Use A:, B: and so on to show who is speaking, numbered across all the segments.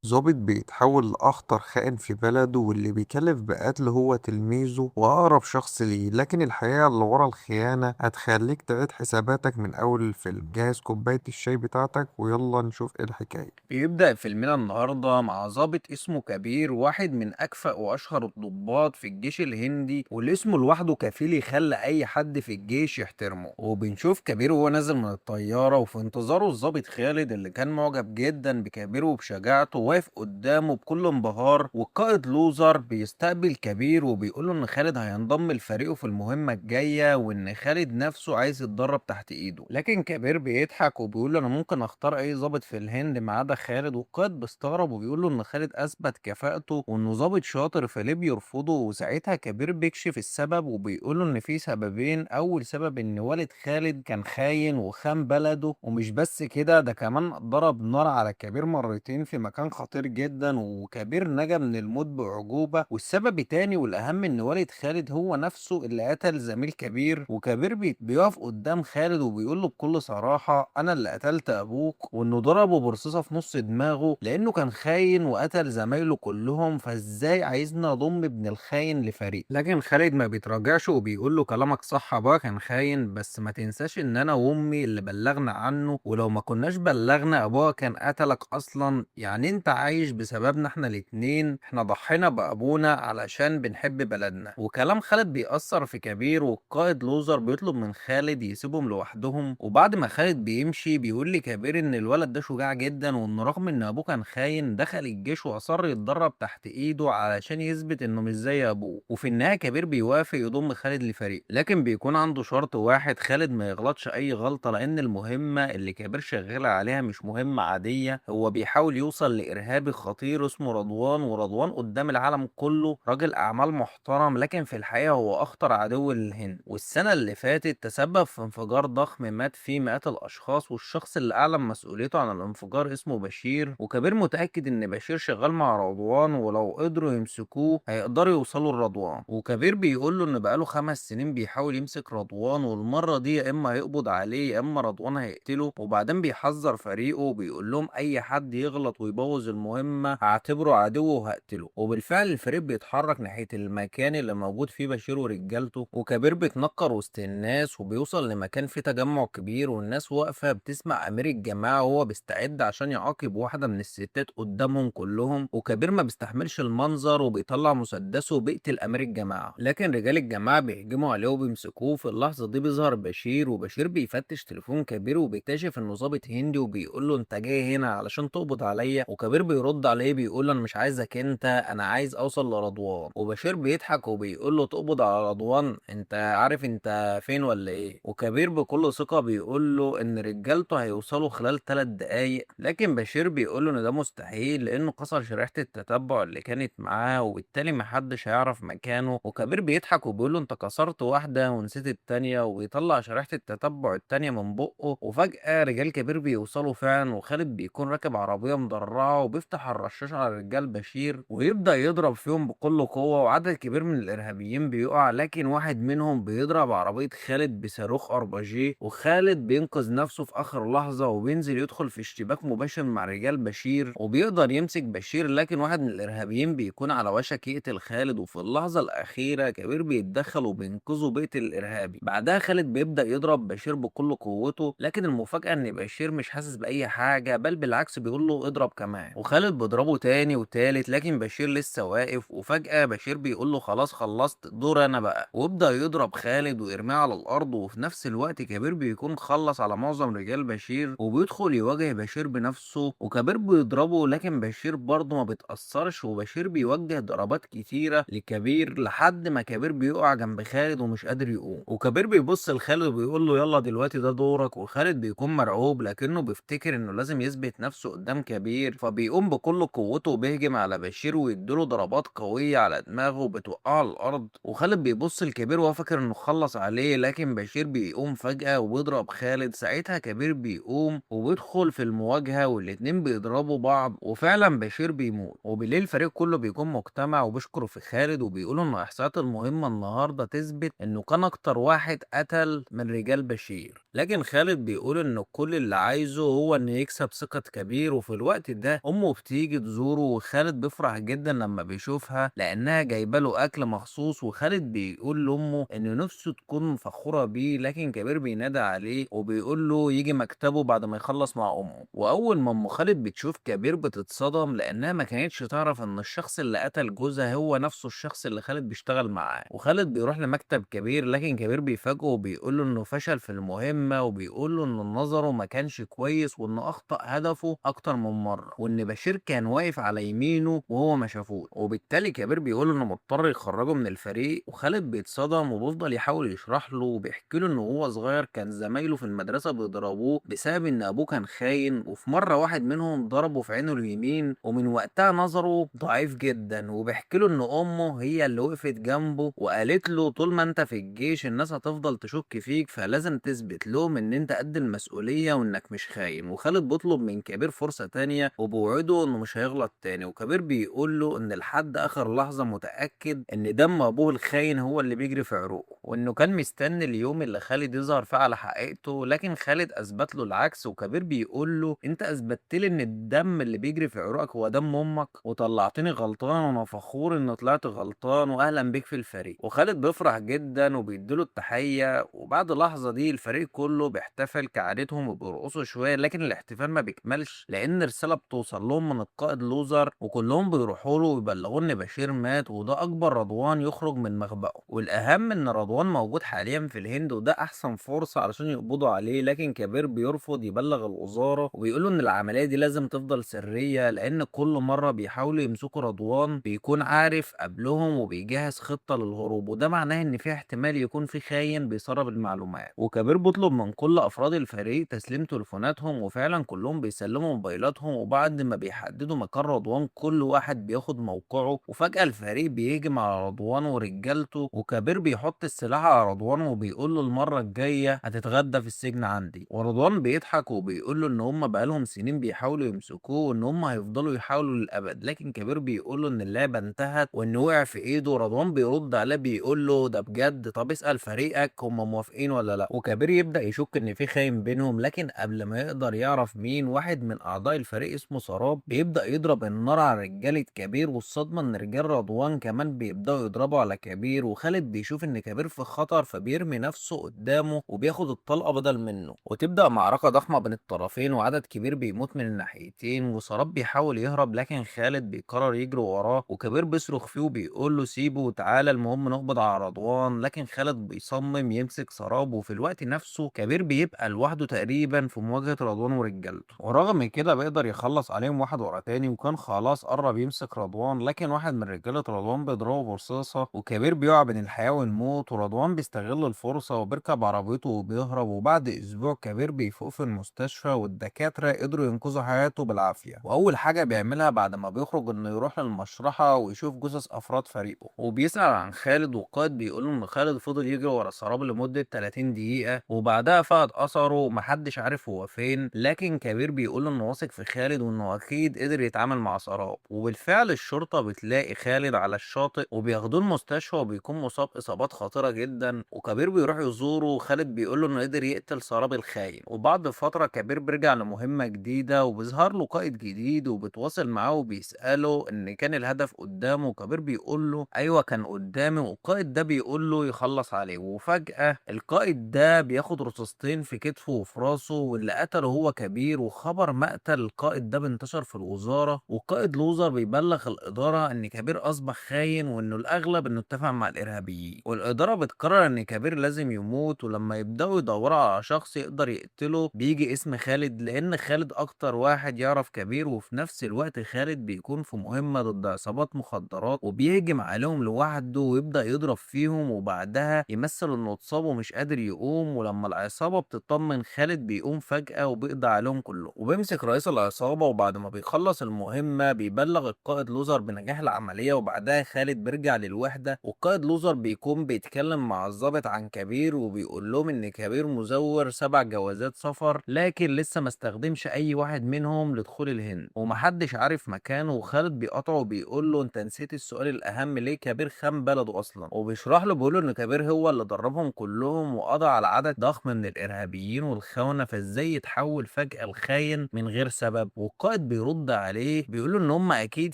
A: ظابط بيتحول لأخطر خائن في بلده، واللي بيكلف بقتله هو تلميذه وأقرب شخص ليه. لكن الحقيقة اللي ورا الخيانة هتخليك تعيد حساباتك من أول الفيلم. جهز كوباية الشاي بتاعتك ويلا نشوف إيه الحكاية.
B: بيبدأ فيلمنا النهاردة مع ظابط اسمه كبير، واحد من أكفأ وأشهر الضباط في الجيش الهندي، واللي اسمه لوحده كفيل يخلي أي حد في الجيش يحترمه. وبنشوف كبير وهو نازل من الطيارة، وفي انتظاره الظابط خالد اللي كان معجب جدا بكبير وبشجاعته، واقف قدامه بكل انبهار. والقائد لوزر بيستقبل كبير وبيقول له إن خالد هينضم لفريقه في المهمة الجاية، وإن خالد نفسه عايز يتدرب تحت إيده. لكن كبير بيضحك وبيقول له أنا ممكن أختار أي ظابط في الهند ما عدا خالد. والقائد بيستغرب وبيقول له إن خالد أثبت كفاءته وإنه ظابط شاطر، فليه بيرفضه؟ وساعتها كبير بيكشف السبب وبيقول له إن في سببين. أول سبب إن والد خالد كان خاين وخان بلده، ومش بس كده، ده كمان ضرب نار على كبير مرتين في مكان خطير جدا، وكبير نجا من الموت بأعجوبة. والسبب التاني والأهم إن والد خالد هو نفسه اللي قتل زميل كبير. وكبير بيقف قدام خالد وبيقول له بكل صراحة أنا اللي قتلت أبوك، وإنه ضربه برصاصة في نص دماغه لأنه كان خاين وقتل زمايله كلهم، فإزاي عايزنا أضم ابن الخاين لفريق؟ لكن خالد ما بيتراجعش وبيقول له كلامك صح، أبويا كان خاين، بس ما تنساش إن أنا وأمي اللي بلغنا عنه، ولو ما كناش بلغنا أبويا كان قتلك أصلا، يعني أنت عايش بسببنا إحنا الاتنين، إحنا ضحينا بأبونا علشان بنحب بلدنا. وكلام خالد بيأثر في كبير، والقائد لوزر بيطلب من خالد يسيبهم لوحدهم. وبعد ما خالد بيمشي بيقول لكبير إن الولد ده شجاع جدا، وإنه رغم إن أبوه كان خاين دخل الجيش وأصر يتدرب تحت إيده علشان يثبت إنه مش زي أبوه. وفي النهاية كبير بيوافق يضم خالد لفريق، لكن بيكون عنده شرط واحد، خالد ما يغلطش أي غلطة، لأن المهمة اللي كبير شغال عليها مش مهمة عادية، هو بيحاول يوصل لإرهابي خطير اسمه رضوان، ورضوان قدام العالم كله راجل أعمال محترم، لكن في الحقيقة هو أخطر عدو للهند. والسنة اللي فاتت تسبب في انفجار ضخم مات فيه مئات الأشخاص، والشخص اللي أعلن مسؤوليته عن الانفجار اسمه بشير. وكبير متأكد إن بشير شغال مع رضوان، ولو قدروا يمسكوه هيقدروا يوصلوا لرضوان. وكبير بيقول له إن بقاله 5 سنين بيحاول يمسك رضوان، والمرة دي يا إما هيقبض عليه يا إما رضوان هيقتله. وبعدين بيحذر فريقه وبيقول لهم أي حد يغلط ويبوظ المهمة هعتبره عدو وهقتله. وبالفعل الفريق بيتحرك ناحية المكان اللي موجود فيه بشير ورجالته، وكبير بيتنقر وسط الناس وبيوصل لمكان فيه تجمع كبير، والناس واقفة بتسمع أمير الجماعة وهو بيستعد عشان يعاقب واحدة من الستات قدامهم كلهم. وكبير ما بيستحملش المنظر وبيطلع مسدسه وبيقتل أمير الجماعة، لكن رجال الجماعة بيهجموا عليه وبيمسكوه. في اللحظة دي بيظهر بشير، وبشير بيفتش تليفون كبير وبيكتشف إنه ظابط هندي، وبيقول له أنت جاي هنا علشان تقبض عليا. وكبير بيرد عليه بيقول له أنا مش عايزك أنت، أنا عايز أوصل لرضوان. وبشير بيضحك وبيقول له تقبض على رضوان، أنت عارف أنت فين ولا إيه؟ وكبير بكل ثقة بيقول له إن رجالته هيوصلوا خلال 3 دقايق، لكن بشير بيقول له إن ده مستحيل لأنه كسر شريحة التتبع اللي كانت معاه، وبالتالي محدش هيعرف مكانه. وكبير بيضحك وبيقول له أنت كسرت واحدة ونسيت التانية، وبيطلع شريحة التتبع التانية من بقه. وفجأة رجال كبير بيوصلوا فعلا، وخالد بيكون راكب عربية مدرعة وبيفتح الرشاش على رجال بشير ويبدأ يضرب فيهم بكل قوة، وعدد كبير من الإرهابيين بيقع، لكن واحد منهم بيضرب عربية خالد بصاروخ RPG، وخالد بينقذ نفسه في آخر لحظة وبينزل يدخل في اشتباك مباشر مع رجال بشير وبيقدر يمسك بشير، لكن واحد من الإرهابيين بيكون على وشك يقتل خالد، وفي اللحظة الأخيرة كبير بيتدخل وبينقذه بيقتل الإرهابي. بعدها خالد بيبدأ يضرب بشير بكل قوته، لكن المفاجأة إن بشير مش حاسس بأي حاجة، بل بالعكس بيقول له اضرب كمان، وخالد بيضربه تاني وتالت، لكن بشير لسه واقف. وفجأة بشير بيقول له خلاص خلصت، دور أنا بقى، ويبدأ يضرب خالد ويرميه على الأرض. وفي نفس الوقت كبير بيكون خلص على معظم رجال بشير وبيدخل يواجه بشير بنفسه، وكبير بيضربه لكن بشير برضه ما بيتأثرش، وبشير بيوجه ضربات كتيرة لكبير لحد ما كبير بيقع جنب خالد ومش قادر يقوم. وكبير بيبص لخالد وبيقول له يلا دلوقتي ده دورك، وخالد بيكون مرعوب لكنه بيفتكر انه لازم يثبت نفسه قدام كبير، فبيقوم بكل قوته وبيهجم على بشير ويديله ضربات قوية على دماغه وبتوقعه على الأرض. وخالد بيبص لكبير وهو فاكر انه خلص عليه، لكن بشير بيقوم فجأة وبيضرب خالد. ساعتها كبير بيقوم وبيدخل في المواجهة والاتنين بيضربوا بعض، وفعلا بشير بيموت. وبالليل الفريق كله بيكون مجتمع وبيشكروا في خالد وبيقولوا ان احصائيات المهمة النهاردة تثبت انه كان اكتر واحد قتل من رجال بشير. لكن خالد بيقول إن كل اللي عايزه هو إنه يكسب ثقة كبير. وفي الوقت ده أمه بتيجي تزوره، وخالد بيفرح جدا لما بيشوفها لأنها جايبة له أكل مخصوص. وخالد بيقول لأمه إن نفسه تكون فخورة بيه، لكن كبير بينادى عليه وبيقول له يجي مكتبه بعد ما يخلص مع أمه. وأول ما أم خالد بتشوف كبير بتتصدم لأنها ما كانتش تعرف إن الشخص اللي قتل جوزها هو نفسه الشخص اللي خالد بيشتغل معاه. وخالد بيروح لمكتب كبير، لكن كبير بيفاجئه وبيقول له إنه فشل في المهمة، وبيقول له إن نظره ما كانش كويس وإنه أخطأ هدفه أكتر من مرة، وإن بشير كان واقف على يمينه وهو ما شافوش. وبالتالي كبير بيقول إنه مضطر يخرجه من الفريق. وخالد بيتصدم وبيفضل يحاول يشرح له وبيحكي له إنه هو صغير كان زمايله في المدرسة بيضربوه بسبب إن أبوه كان خاين، وفي مرة واحد منهم ضربه في عينه اليمين ومن وقتها نظره ضعيف جدا. وبيحكي له إن أمه هي اللي وقفت جنبه وقالت له طول ما أنت في الجيش الناس هتفضل تشك فيك، فلازم تثبت لهم إن أنت قد المسؤولية وإنك مش خاين. وخالد بيطلب من كبير فرصة تانية وبوعده إنه مش هيغلط تاني. وكبير بيقول له إن لحد آخر لحظة متأكد إن دم أبوه الخاين هو اللي بيجري في عروقه، وإنه كان مستني اليوم اللي خالد يظهر فيه على حقيقته، لكن خالد أثبت له العكس. وكبير بيقول له أنت أثبتت لي إن الدم اللي بيجري في عروقك هو دم أمك، وطلعتني غلطان وأنا فخور إن طلعت غلطان، وأهلا بيك في الفريق. وخالد بيفرح جدا وبيديله التحية. وبعد اللحظة دي الفريق كله بيحتفل كعادتهم وبيرقصوا شوية، لكن الاحتفال ما بيكملش لأن رسالة بتوصل لهم من القائد لوزر، وكلهم بيروحوا له ويبلغوه إن بشير مات، وده أكبر رضوان يخرج من مخبأه. والأهم إن رضوان موجود حاليا في الهند، وده أحسن فرصة علشان يقبضوا عليه. لكن كبير بيرفض يبلغ الوزارة وبيقولوا إن العملية دي لازم تفضل سرية، لأن كل مرة بيحاولوا يمسكوا رضوان بيكون عارف قبلهم وبيجهز خطة للهروب، وده معناه إن في احتمال يكون في خاين بيسرب المعلومات. وكبير بيطلب من كل أفراد الفريق تسليم تليفوناتهم، وفعلا كلهم بيسلموا موبايلاتهم. وبعد ما بيحددوا مكان رضوان كل واحد بياخد موقعه، وفجأة الفريق بيهجم على رضوان ورجالته، وكبير بيحط السلاح على رضوان وبيقول له المرة الجاية هتتغدى في السجن عندي. ورضوان بيضحك وبيقول له إن هم بقالهم سنين بيحاولوا يمسكوه وإن هم هيفضلوا يحاولوا للأبد، لكن كبير بيقول له إن اللعبة انتهت وإنه وقع في إيده. رضوان بيرد عليه بيقول له ده بجد؟ طب اسأل فريقك هم موافقين ولا لا. وكبير يبدأ يشك إن في خاين بينهم، لكن قبل ما يقدر يعرف مين، واحد من أعضاء الفريق اسمه سراب بيبدأ يضرب النار على رجالة كبير. والصدمة إن رجال رضوان كمان بيبدأوا يضربوا على كبير، وخالد بيشوف إن كبير في خطر فبيرمي نفسه قدامه وبياخد الطلقة بدل منه. وتبدأ معركة ضخمة بين الطرفين وعدد كبير بيموت من الناحيتين، وسراب بيحاول يهرب لكن خالد بيقرر يجري وراه، وكبير بيصرخ فيه وبيقول له سيبه وتعالى المهم نقبض على رضوان، لكن خالد بيصمم يمسك سراب. وفي الوقت نفسه كبير بيبقى لوحده تقريبا في مواجهة رضوان ورجالته، ورغم كده بيقدر يخلص عليهم واحد ورا تاني، وكان خلاص قرب يمسك رضوان، لكن واحد من رجالة رضوان بيضربه برصاصة وكبير بيقع بين الحياة والموت. ورضوان بيستغل الفرصة وبيركب عربيته وبيهرب. وبعد أسبوع كبير بيفوق في المستشفى والدكاترة قدروا ينقذوا حياته بالعافية. وأول حاجة بيعملها بعد ما بيخرج إنه يروح للمشرحة ويشوف جثث أفراد فريقه، وبيسأل عن خالد، والقائد بيقول له إن خالد فضل يجري ورا سراب لمدة 30 دقيقة وبعدها فقد أثره ومحدش عارف هو فين، لكن كبير بيقول إنه واثق في خالد وإنه أكيد قدر يتعامل مع سراب. وبالفعل الشرطة بتلاقي خالد على الشاطئ وبياخدوه المستشفى وبيكون مصاب إصابات خطيرة جدا، وكبير بيروح يزوره وخالد بيقول له إنه قدر يقتل سراب الخاين. وبعد فترة كبير بيرجع لمهمة جديدة وبيظهر له قائد جديد وبيتواصل معاه وبيسأله إن كان الهدف قدامه، وكبير بيقول له أيوه كان قدامي، والقائد ده بيقول له يخلص عليه. وفجأة القائد ده بياخد رصاصتين في كتفه وفي راسه، واللي قتله هو كبير. وخبر مقتل القائد ده بينتشر في الوزارة، والقائد لوزر بيبلغ الإدارة إن كبير أصبح خاين وإنه الأغلب إنه اتفق مع الإرهابيين، والإدارة بتقرر إن كبير لازم يموت. ولما يبدأوا يدوروا على شخص يقدر يقتله بيجي اسم خالد، لأن خالد أكتر واحد يعرف كبير، وفي نفس الوقت خالد بيكون في مهمة ضد عصابات مخدرات وبيهجم عليهم لوحده ويبدأ يضرب فيهم، وبعدها يمثل إنه اتصاب ومش قادر يقوم. ولما العصابة بتطمن خالد بيقوم فجأة وبيقضي عليهم كلهم وبيمسك رئيس العصابة. وبعد ما بيخلص المهمة بيبلغ القائد لوزر بنجاح العملية، وبعدها خالد بيرجع للوحدة، والقائد لوزر بيكون بيتكلم مع الضابط عن كبير وبيقول لهم إن كبير مزور 7 جوازات سفر لكن لسه ما استخدمش أي واحد منهم لدخول الهند ومحدش عارف مكانه. وخالد بيقاطعه وبيقول له أنت نسيت السؤال الأهم، ليه كبير خان بلده أصلا؟ وبيشرح له بيقول له إن كبير هو اللي دربهم كلهم وقضى على عدد ضخم ضخم من الإرهابيين والخونة، فإزاي يتحول فجأة لخاين من غير سبب؟ والقائد بيرد عليه بيقول له إن هم أكيد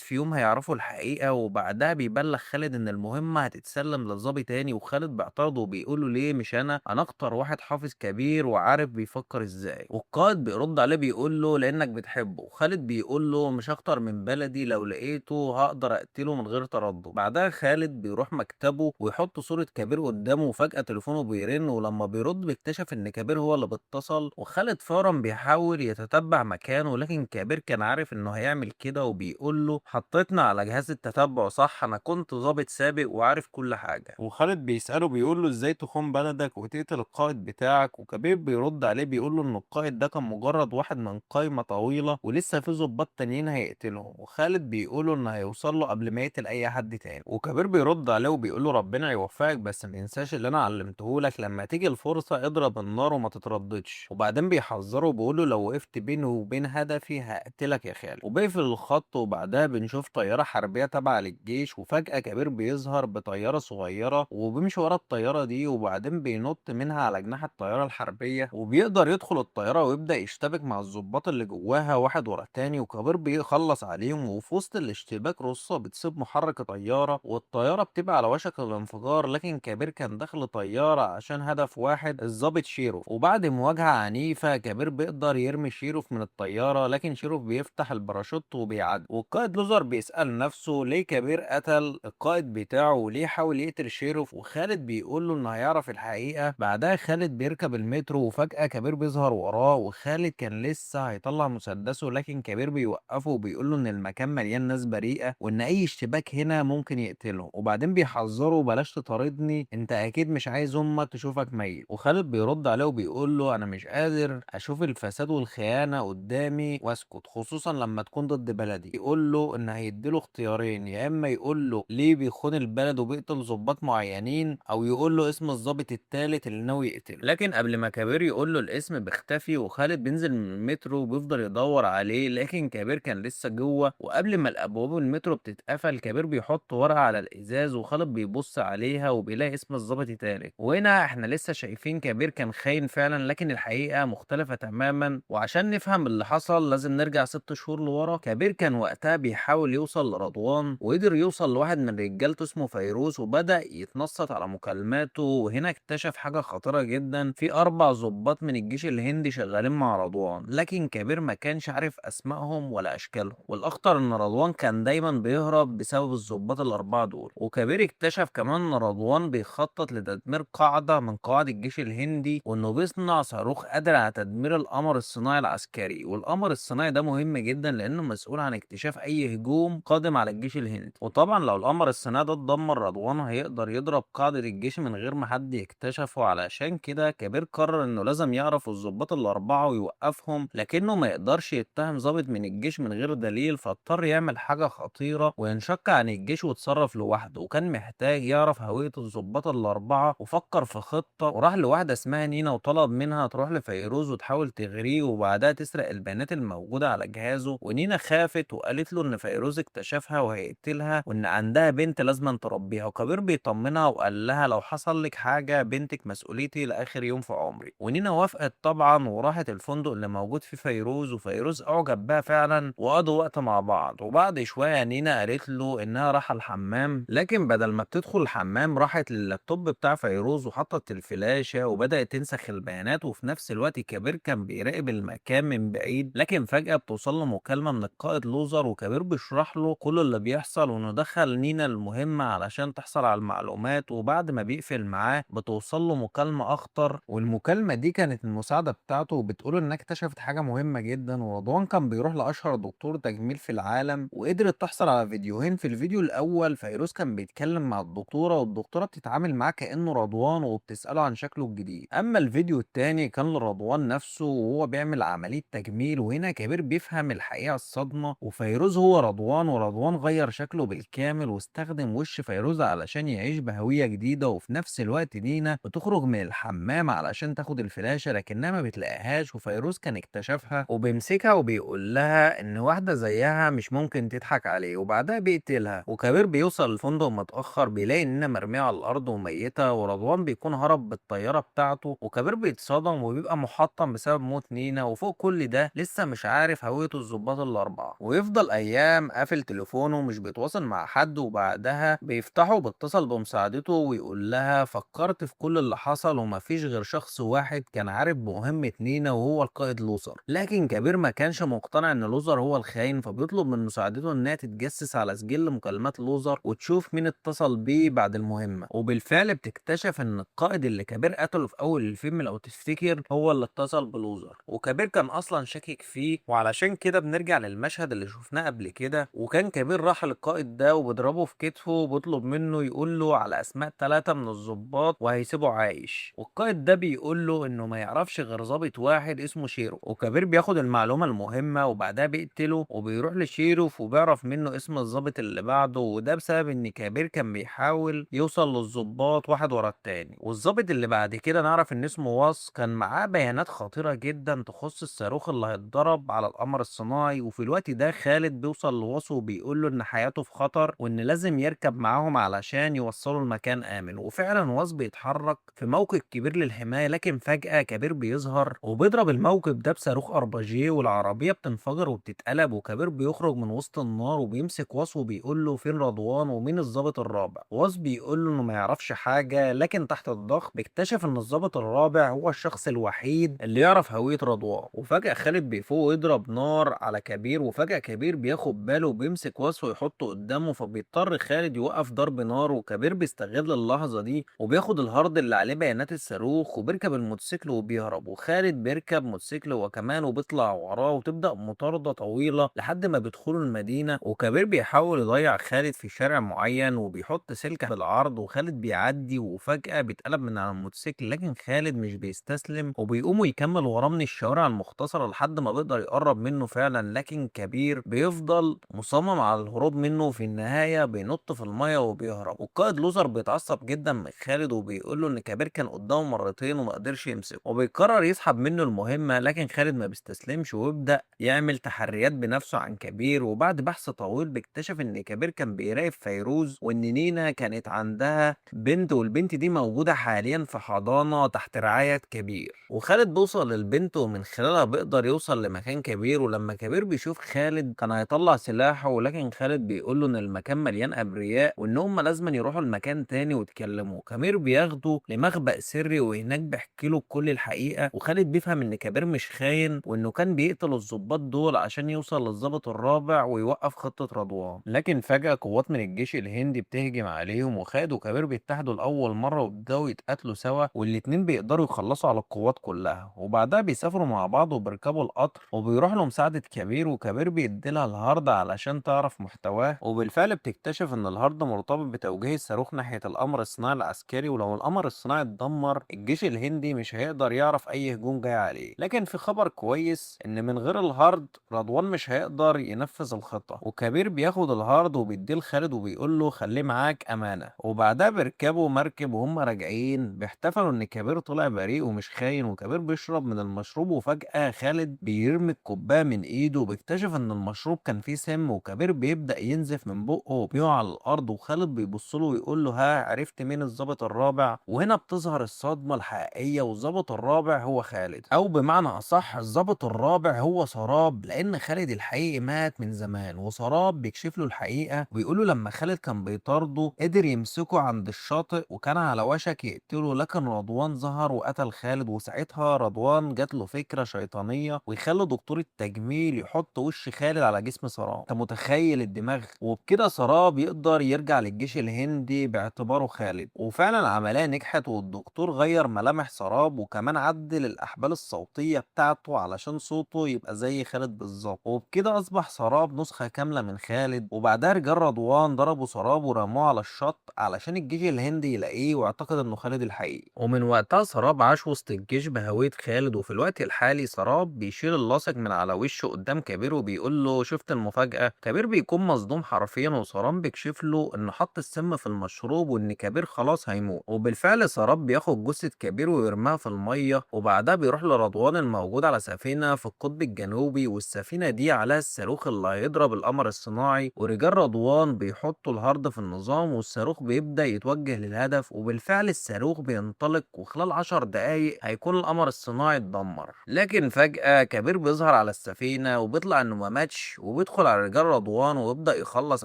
B: في يوم هيعرفوا الحقيقة. وبعدها بيبلغ خالد إن المهمة هتتسلم لظابط تاني، وخالد بيعترضه وبيقول له ليه مش أنا، أنا أكتر واحد حافظ كبير وعارف بيفكر إزاي. والقائد بيرد عليه بيقول له لأنك بتحبه. خالد بيقول له مش أكتر من بلدي، لو لقيته هقدر أقتله من غير تردد. بعدها خالد بيروح مكتبه ويحط صورة كبير قدامه، وفجأة تليفونه بيرن، ولما بيرد بيكتشف إن كبير هو اللي بيتصل. وخالد فورا بيحاول يتتبع مكانه، لكن كبير كان عارف إنه هيعمل كده وبيقول له حطيتنا على جهاز التتبع صح، أنا كنت ضابط سابق وعارف كل حاجة. وخالد بيسأله بيقول له إزاي تخون بلدك وتقتل القائد بتاعك؟ وكبير بيرد عليه بيقول له إن القائد ده كان مجرد واحد من قائمة طويلة ولسه في ضباط تانيين هيقتلهم. وخالد بيقول له إن هيوصل له قبل ما يقتل أي حد تاني. وكبير بيرد عليه وبيقول له ربنا يوفقك، بس ما تنساش اللي أنا علمته لك، لما تيجي الفرصة اضرب النار وما تترددش. وبعدين بيحذره وبيقول له لو وقفت بيني وبين هدفي هقتلك يا خالد. وبيقفل الخط. وبعدها بنشوف طيارة حربية تابعة للجيش، وفجأة كبير بيظهر بطيارة صغيرة وبيمشي ورا الطيارة دي، وبعدين بينط منها على جناح الطيارة الحربية وبيقدر يدخل الطيارة ويبدأ يشتبك مع الضباط اللي جواها واحد ورا التاني، وكبير بيخلص عليهم. وفي وسط الاشتباك رصة بتصيب محرك طيارة والطيارة بتبقى على وشك الانفجار، لكن كبير كان داخل طيارة عشان هدف واحد، الضابط شيروف. وبعد مواجهة عنيفة كبير بيقدر يرمي شيروف من الطيارة، لكن شيروف بيفتح الباراشوت وبيعدي. والقائد لوزر بيسأل نفسه ليه كبير قتل القائد بتاعه وليه حاول يقتل شيروف، وخالد بيقول له انه هيعرف الحقيقة. بعدها خالد بيركب المترو وفجأة كبير بيظهر وراه، وخالد كان لسه هيطلع مسدسه لكن كبير بيوقفه وبيقول له ان المكان مليان ناس بريئة وان اي اشتباك هنا ممكن يقتله. وبعدين بيحذره بلاش تطاردني، انت اكيد مش عايز امك تشوفك ميت. وخالد بيرد عليه وبيقول له انا مش قادر اشوف الفساد والخيانة قدامي واسكت، خصوصا لما تكون ضد بلدي. يقول له ان هيديله اختيارين، يا اما يقول له ليه بيخون البلد وبيقتل ضباط معينين، او يقول له اسم الضابط الثالث اللي ناوي يقتله. لكن قبل ما كبير يقول له الاسم بيختفي، وخالد بينزل من المترو وبيفضل يدور عليه، لكن كبير كان لسه جوه. وقبل ما الابواب المترو بتتقفل كبير بيحط ورقة على الازاز، وخالد بيبص عليها وبيلاقي اسم الضابط الثالث. وهنا احنا لسه شايفين كبير كان خاين فعلا، لكن الحقيقة مختلفة تماما. وعشان نفهم اللي حصل لازم نرجع 6 شهور لورا. كبير كان وقتها بيحاول يوصل لرضوان، وقدر يوصل لواحد من رجالته اسمه فيروز، وبدأ يتنصت على مكالماته. وهنا اكتشف حاجة خطيرة جدا، في 4 ضباط من الجيش الهندي شغالين مع رضوان، لكن كبير ما كانش عارف اسمائهم ولا اشكالهم. والاخطر ان رضوان كان دايما بيهرب بسبب الضباط ال4 دول. وكبير اكتشف كمان ان رضوان بيخطط لتدمير قاعدة من قواعد الجيش الهندي، وانه بيصنع صاروخ قادر على تدمير القمر الصناعي العسكري. والقمر الصناعي ده مهم جدا لانه مسؤول عن اكتشاف اي هجوم قادم على الجيش الهندي. وطبعا لو القمر الصناعي ده اتدمر رضوان هيقدر يضرب قاعدة الجيش من غير ما حد يكتشفه. علشان كده كبير قرر انه لازم يعرف الضباط ال4 ويوقفهم، لكنه ما يقدرش يتهم ضابط من الجيش من غير دليل، فاضطر يعمل حاجة خطيرة وينشق عن الجيش ويتصرف لوحده. وكان محتاج يعرف هوية الضباط ال4، وفكر في خطة وراح لواحدة اسمها نينا وطلب منها تروح لفيروز وتحاول تغريه وبعدها تسرق البيانات الموجودة على جهازه. ونينا خافت وقالت له ان فيروز اكتشفها وهيقتلها وان عندها بنت لازم تربيها. وكبير بيطمنها وقال لها لو حصل لك حاجة بنتك مسؤوليتي لآخر يوم في عمري. ونينا وافقت طبعا وراحت الفندق اللي موجود فيه فيروز، وفيروز اعجب بها فعلا وقضوا وقت مع بعض. وبعد شوية نينا قالت له انها راحة الحمام، لكن بدل ما بتدخل الحمام راحت لللابتوب بتاع فيروز وحطت الفلاشة وبدأت تنسخ البيانات. وفي نفس الوقت كبير كان بيراقب المكان من بعيد، لكن فجأة بتوصل له مكالمة من القائد لوزر، وكبير بيشرح له كل اللي بيحصل وانه دخل نينا المهمة علشان تحصل على المعلومات. وبعد ما بيقفل معاه بتوصل له مكالمة أخطر، والمكالمة دي كانت المساعدة بتاعته وبتقول إنها اكتشفت حاجة مهمة جدا. ورضوان كان بيروح لأشهر دكتور تجميل في العالم، وقدرت تحصل على فيديوهين. في الفيديو الأول فيروز كان بيتكلم مع الدكتورة، والدكتورة بتتعامل معاه كأنه رضوان وبتسأله عن شكله الجديد. أما الفيديو التاني كان لرضوان نفسه وهو بيعمل عملية تجميل، وهنا كبير بيفهم الحقيقة الصدمة، وفيروز هو رضوان، ورضوان غير شكله بالكامل واستخدم وش فيروز علشان يعيش بهوية جديدة. وفي نفس الوقت دينا بتخرج من الحمام علشان تاخد الفلاشة لكنها ما بتلاقيهاش، وفيروز كان اكتشفها وبيمسكها وبيقول لها ان واحدة زيها مش ممكن تضحك عليه، وبعدها بيقتلها. وكبير بيوصل الفندق متأخر بيلاقي انها مرمية على الارض وميتة، ورضوان بيكون هرب بالطيارة بتاعته. مراته. وكبير بيتصدم وبيبقى محطم بسبب موت نينا، وفوق كل ده لسه مش عارف هوية الضباط الأربعة، ويفضل أيام قافل تليفونه ومش بيتواصل مع حد. وبعدها بيفتحه وبيتصل بمساعدته ويقول لها فكرت في كل اللي حصل ومفيش غير شخص واحد كان عارف بمهمة نينا وهو القائد لوثر. لكن كبير ما كانش مقتنع ان لوزر هو الخاين، فبيطلب من مساعدته انها تتجسس على سجل مكالمات لوزر وتشوف مين اتصل بيه بعد المهمة. وبالفعل بتكتشف ان القائد اللي كبير قتله في اول الفيلم لو تفتكر هو اللي اتصل بلوزر، وكبير كان اصلا شاكك فيه. وعلشان كده بنرجع للمشهد اللي شفناه قبل كده، وكان كبير راح للقائد ده وبيضربه في كتفه وبيطلب منه يقول له على اسماء 3 من الضباط وهيسيبه عايش. والقائد ده بيقول له انه ما يعرفش غير ضابط واحد اسمه شيرو، وكبير بياخد المعلومة المهمة وبعدها بيقتله وبيروح لشيروف وبيعرف منه اسم الضابط اللي بعده. وده بسبب ان كبير كان بيحاول يوصل للضباط واحد ورا التاني. والضابط اللي بعد كده نعرف ان اسمه واس كان معاه بيانات خطيرة جدا تخص الصاروخ اللي هيتضرب على القمر الصناعي. وفي الوقت ده خالد بيوصل لواس وبيقول له ان حياته في خطر وان لازم يركب معاهم علشان يوصلوا المكان آمن. وفعلا واس بيتحرك في موكب كبير للحماية، لكن فجأة كبير بيظهر وبيضرب الموكب ده بصاروخ RPG والعربية بتنفجر وبتتقلب، وكبير بيخرج من وسط النار وبيمسك واس وبيقول له فين رضوان ومين الضابط الرابع. واس بيقول له انه ما يعرفش حاجة، لكن تحت الضغط بيكتشف ان الضابط الرابع هو الشخص الوحيد اللي يعرف هوية رضوان. وفجأة خالد بيفوق ويضرب نار على كبير، وفجأة كبير بياخد باله وبيمسك واس ويحطه قدامه، فبيضطر خالد يوقف ضرب نار. وكبير بيستغل اللحظة دي وبياخد ال hard اللي عليه بيانات الصاروخ وبيركب الموتوسيكل وبيهرب، وخالد بيركب موتوسيكل هو كمان وبيطلع وراه، وتبدأ مطاردة طويلة لحد ما بيدخلوا المدينة. وكبير بيحاول يضيع خالد في شارع معين وبيحط سلك بالعرض وخالد بيعدي، وفجأة بيتقلب من على الموتوسيكل، لكن خالد مش بيستسلم وبيقوم ويكمل وراه من الشوارع المختصرة لحد ما بيقدر يقرب منه فعلا. لكن كبير بيفضل مصمم على الهروب منه، وفي النهاية بينط في المية وبيهرب. والقائد لوزر بيتعصب جدا من خالد وبيقول له ان كبير كان قدامه مرتين وما قدرش يمسكه، وبيقرر يسحب منه المهمة. لكن خالد ما بيستسلمش ويبدأ يعمل تحريات بنفسه عن كبير، وبعد بحث طويل بيكتشف ان كبير كان بيراقب فيروز، وان نينا كانت عندها بنت والبنت دي موجودة حاليا في حضانة تحت رعاية كبير. وخالد بيوصل للبنت ومن خلالها بيقدر يوصل لمكان كبير. ولما كبير بيشوف خالد كان هيطلع سلاحه، ولكن خالد بيقول له ان المكان مليان ابرياء وان هم لازم يروحوا لمكان تاني ويتكلموا. كبير بياخده لمخبأ سري وهناك بيحكي له كل الحقيقة، وخالد بيفهم ان كبير مش خاين وانه كان بيقتل الضباط دول عشان يوصل للضابط الرابع ويوقف خطة رضوان. لكن فجأة قوات من الجيش الهندي بتهجم عليهم، وخالد وكبير بيتحدوا لأول مرة وبيبدأوا يتقاتلوا سوا، والاتنين بيقدروا يخلصوا على القوات كلها. وبعدها بيسافروا مع بعض وبيركبوا القطر وبيروح لمساعدة كبير، وكبير بيديلها ال hard علشان تعرف محتواه. وبالفعل بتكتشف ان ال hard مرتبط بتوجيه الصاروخ ناحية القمر الصناعي العسكري، ولو القمر الصناعي اتدمر الجيش الهندي مش هيقدر يعرف اي هجوم جاي عليه. لكن في خبر كويس ان من غير ال hard رضوان مش هيقدر ينفذ الخطة. وكبير بياخد ال hard وبيديه لخالد وبيقول له خليه معاك امانة. وبعدها بيركبوا مركب وهم راجعين بيحتفلوا ان كبير طلع بريء ومش خاين، وكبير بيشرب من المشروب، وفجأة خالد بيرمي الكوباية من ايده وبيكتشف ان المشروب كان فيه سم، وكبير بيبدأ ينزف من بقه وبيقع على الارض. وخالد بيبص له ويقول له ها عرفت مين الضابط الرابع؟ وهنا بتظهر الصدمة الحقيقية، والضابط الرابع هو خالد، او بمعنى اصح الضابط الرابع هو سراب، لان خالد الحقيقي مات من زمان. وسراب بيكشف له الحقيقة وبيقول له لما خالد كان بيطارده قدر يمسكه عند الشاطئ وكان على وشك يقتله، لكن رضوان ظهر وقتل خالد. وساعتها رضوان جات له فكرة شيطانية ويخلي دكتور التجميل يحط وش خالد على جسم سراب. انت متخيل الدماغ؟ وبكده سراب يقدر يرجع للجيش الهندي باعتباره خالد. وفعلا العملية نجحت، والدكتور غير ملامح سراب وكمان عدل الأحبال الصوتية بتاعته علشان صوته يبقى زي خالد بالظبط. وبكده أصبح سراب نسخة كاملة من خالد. وبعدها رجال رضوان ضربوا سراب ورموه على الشط علشان الجيش الهندي يلاقيه واعتقد انه خالد الحقيقي. ومن وقتها سراب عاش وسط الجيش بهوية خالد. وفي الوقت الحالي سراب بيشيل اللاصق من على وشه قدام كبير وبيقول له شفت المفاجأة؟ كبير بيكون مصدوم حرفيا، وسراب بيكشف له انه حط السم في المشروب وان كبير خلاص هيموت. وبالفعل سراب بياخد جثة كبير ويرميها في المية، وبعدها بيروح لرضوان الموجود على سفينة في القطب الجنوبي، والسفينة دي عليها الصاروخ اللي هيضرب القمر الصناعي. ورجال رضوان بيحطوا ال hard في النظام والصاروخ بيبدأ يتوجه للهدف، وبالفعل الصاروخ بينطلق وخلال 10 دقايق هيكون القمر الصناعي اتدمر. لكن فجأة كبير بيظهر على السفينة وبيطلع انه ما ماتش، وبيدخل على رجال رضوان ويبدأ يخلص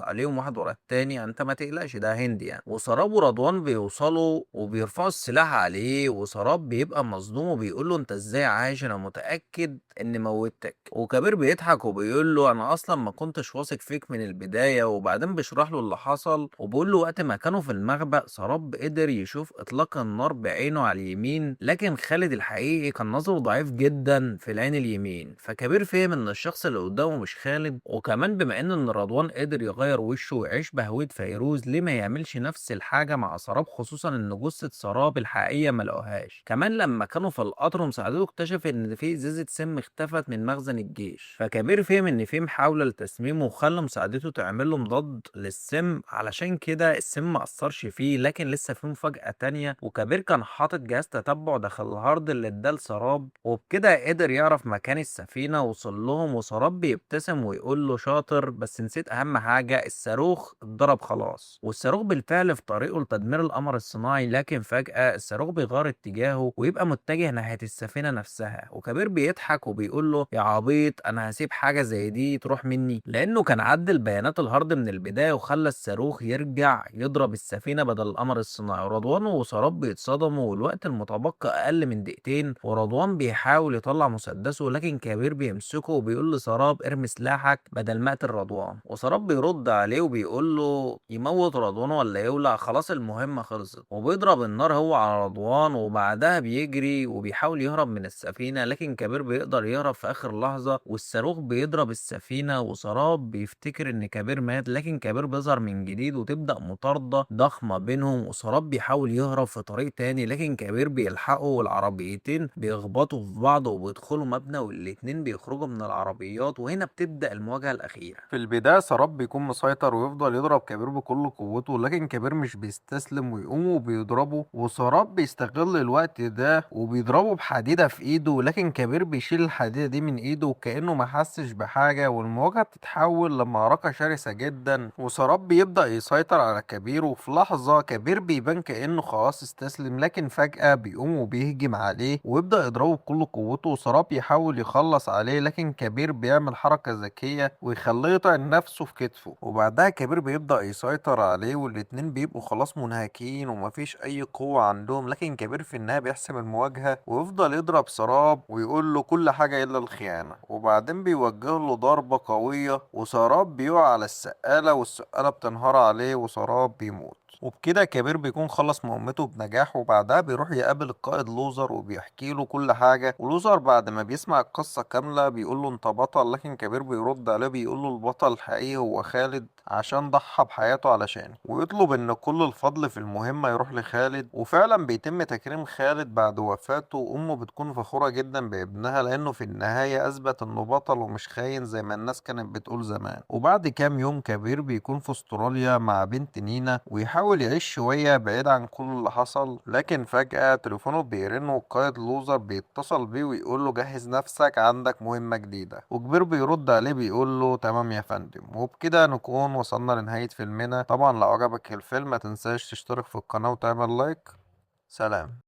B: عليهم واحد ورا التاني. انت ما تقلقش ده هندي يعني. وسراب ورضوان بيوصلوا وبيرفعوا السلاح عليه، وسراب بيبقى مصدوم وبيقول له انت ازاي عايش، انا متأكد اني موتك. وكبير بيضحك وبيقول له انا اصلا ما كنتش واثق فيك من البداية. وبعدين بيشرح له اللي حصل وبيقول له وقت ما كانوا في المخبأ سراب قدر يشوف اطلاق النار بعينه على اليمين، لكن خالد الحقيقي كان نظره ضعيف جدا في العين اليمين، فكبير فهم ان الشخص اللي قدامه مش خالد. وكمان بما ان رضوان قدر يغير وشه ويعيش بهوية فيروز، ليه ما يعملش نفس الحاجة مع سراب، خصوصا ان جثة سراب الحقيقية ما لقوهاش. كمان لما كانوا في القطر ومساعدته اكتشف ان في ازازة سم اختفت من مخزن الجيش، فكبير فهم ان في محاولة لتسميمه وخلى مساعدته تعمل له مضاد للسم، علشان كده السم ما اثرش فيه. لكن لسه في مفاجأة تانية، وكبير كان حاطط جهاز تتبع داخل الهارد اللي اداه لسراب، وبكده قدر يعرف مكان السفينة وصل لهم. وسراب بيبتسم ويقول له شاطر، بس نسيت اهم حاجة، الصاروخ اتضرب خلاص. والصاروخ بالفعل في طريقه لتدمير القمر الصناعي، لكن فجأة الصاروخ بيغير اتجاهه ويبقى متجه ناحية السفينة نفسها. وكبير بيضحك وبيقول له يا عبيط، انا هسيب حاجة زي دي تروح مني، لانه كان عدل بيانات الهارد من البداية وخلى الصاروخ يرجع يضرب السفينة بدل القمر الصناعي. رضوان وسراب بيتصدموا والوقت المتبقي اقل من دقيقتين، ورضوان بيحاول يطلع مسدسه لكن كبير بيمسكه وبيقول لسراب ارمي سلاحك بدل ما اقتل رضوان. وسراب بيرد عليه وبيقول له يموت رضوان ولا يولع، خلاص المهمة خلصت. وبيضرب النار هو على رضوان، وبعدها بيجري وبيحاول يهرب من السفينة، لكن كبير بيقدر يهرب في آخر لحظة والصاروخ بيضرب السفينة. وسراب بيفتكر إن كبير مات، لكن كبير بيظهر من جديد وتبدأ مطاردة ضخمة بينهم. وسراب بيحاول يهرب في طريق تاني لكن كبير بيلحقه، والعربيتين بيخبطوا في بعض وبيدخلوا مبنى والاتنين بيخرجوا من العربيات. وهنا بتبدأ المواجهة الأخيرة.
A: في البداية سراب بيكون مسيطر ويفضل يضرب كبير بكل قوته، لكن كبير مش بيستسلم ويقوم وبيضربه، وسراب بيستغل الوقت ده وبيضربه بحديدة في ايده، لكن كبير بيشيل الحديدة دي من ايده وكأنه ما حسش بحاجة. والمواجهة بتتحول لمعركة شرسة جدا، وسراب بيبدأ يسيطر على كبير، وفي لحظة كبير بيبان كأنه خلاص استسلم، لكن فجأة بيقوم وبيهجم عليه ويبدأ يضربه بكل قوته. وسراب يحاول يخلص عليه، لكن كبير بيعمل حركة ذكية ويخليه يطعن نفسه في كتفه، وبعدها كبير بيبدأ يسيطر عليه، والاتنين بيبقوا خلاص منهكين ومفيش أي قوة عندهم. لكن كبير في النهاية بيحسم المواجهة ويفضل يضرب سراب ويقول له كل حاجة إلا الخيانة، وبعدين بيوجه له ضربة قوية وسراب بيقع على السقالة والسقالة بتنهار عليه وسراب بيموت. وبكده كبير بيكون خلص مهمته بنجاح، وبعدها بيروح يقابل القائد لوزر وبيحكي له كل حاجة. ولوزر بعد ما بيسمع القصة كاملة بيقول له انت بطل، لكن كبير بيرد عليه بيقول له البطل الحقيقي هو خالد عشان ضحى بحياته علشانه، ويطلب ان كل الفضل في المهمة يروح لخالد. وفعلا بيتم تكريم خالد بعد وفاته، وامه بتكون فخورة جدا بابنها لانه في النهاية اثبت انه بطل ومش خاين زي ما الناس كانت بتقول زمان. وبعد كام يوم كبير بيكون في استراليا مع بنت نينا ويحاول يعيش شوية بعيد عن كل اللي حصل، لكن فجأة تليفونه بيرن والقائد لوزر بيتصل بيه ويقول له جهز نفسك عندك مهمة جديدة، وكبير بيرد عليه بيقول له تمام يا فندم. وبكده نكون وصلنا لنهاية فيلمنا. طبعا لو عجبك الفيلم ما تنساش تشترك في القناة وتعمل لايك. سلام.